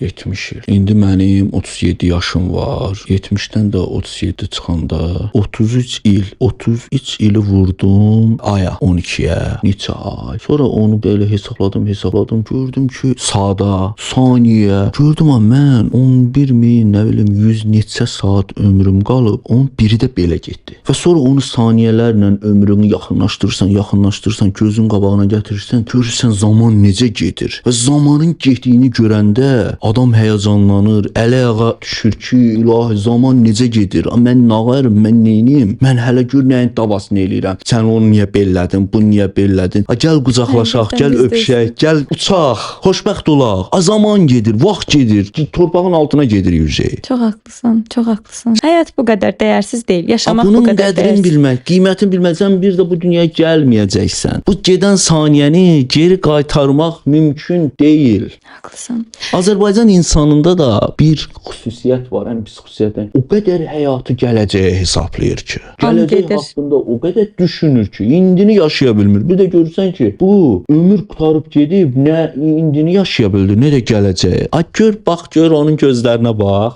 70 il. İndi mənim 37 yaşım var. 70-dən də 37 çıxanda 33 il, 33 ili vurdum aya 12-yə, neçə ay. Sonra onu belə hesapladım, hesapladım. Gördüm ki, saata, saniyə. Gördüm ha mən 11 min, nə bilim 100 neçə saat ömrüm qalıb. Onun biri də belə getdi. Və sonra onu saniyələrlə ömrünü yaxınlaşdırırsan, yaxınlaşdırırsan, gözün qabağına gətirirsən, görürsən zaman necə gedir. Və zamanın getdiyini görəndə adam həyəcanlanır, ələ ayağa düşür ki, ilahi zaman necə gedir? A, mən nağarım, mən neyniyim? Mən hələ gör nəyin davasını eləyirəm. Sən onu niyə bellədin, bunu niyə bellədin? A, gəl qucaqlaşaq, Həqiqətən gəl biz də öpüşək, gəl uçaq, xoşbəxt olaq. A, zaman gedir, vaxt gedir, torpağın altına gedir yüzey. Çox haqlısan, çox haqlısan. Həyat bu qədər dəyərsiz deyil. A, Yaşamaq bu bunun qədər qədrini dəyərsiz. bilmək, qiymətini bilməsən bir də bu dünyaya gəlməyəcəksən. Bu gedən saniyəni geri qaytarmaq mümkün deyil. Haqlısan. Azərbaycan insanında da bir xüsusiyyət var, ən pis xüsusiyyət. O qədər həyatı gələcəyə hesablayır ki, Hamı gələcək gedir. haqqında o qədər düşünür ki, indini yaşaya bilmir. Bir də görürsən ki, bu ömür qurtarıb gedib, nə indini yaşaya bildi, nə də gələcəyi. Ay gör, bax gör onun gözlərinə bax.